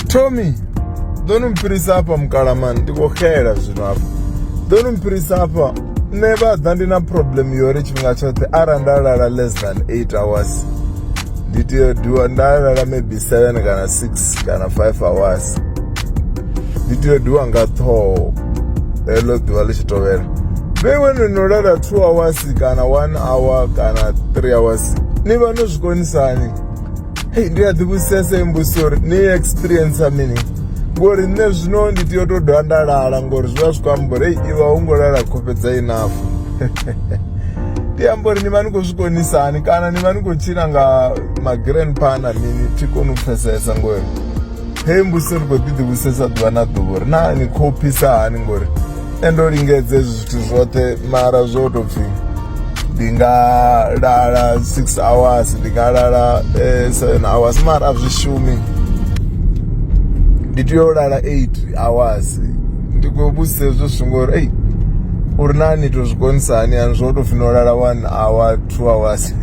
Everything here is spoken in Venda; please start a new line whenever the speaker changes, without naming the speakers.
Tommy ḓo no mphirisa hafha mukalamani ndi khou xela zwino hafha ḓo no mphirisa hafha nṋe vha ḓa ndi na problem yori tshifhinga tshoṱhe arali nda lala less than 8 hours ndi tea u diwa nda lala maybe 7 kana 6 kana 5 hours ndi tea u diwa nga ṱhoho heḽo ḓuvha ḽi tshi tovhela vheiwe no no lala 2 hours kana 1 hour kana 3 hours ni vha no zwi konisani? Hei, ndi a ḓivhudzisesa mbudziso uri ni experience mini, ngori nṋe zwino ndi tea u to dovha nda lala, ngori zwi vha zwi khou amba uri ei iwe a u ngo lala khofhe dza enough. Ndi amba uri ni vha ni khou zwi konisa hani kana ni vha ni khou tshila nga ma grandpa na mini? Thi koni u pfesesa, ngori heyi mbudziso ndi khou ḓi ḓivhudzisesa ḓuvha na ḓuvha uri naa ni khou hani, ngori nṋe ndo lingedza hezwi zwithu zwoṱhe mara zwo to pfhi ndi nga lala 6 hours, ndi nga lala 7 hours, mara a zwi shumi, ndi tea u lala 8 hours. Ndi khou vhudzisa hezwo zwithu ngori ei uri naa ni to zwi konisa hani hani zwo to pfhi no lala 1 hour, 2 hours?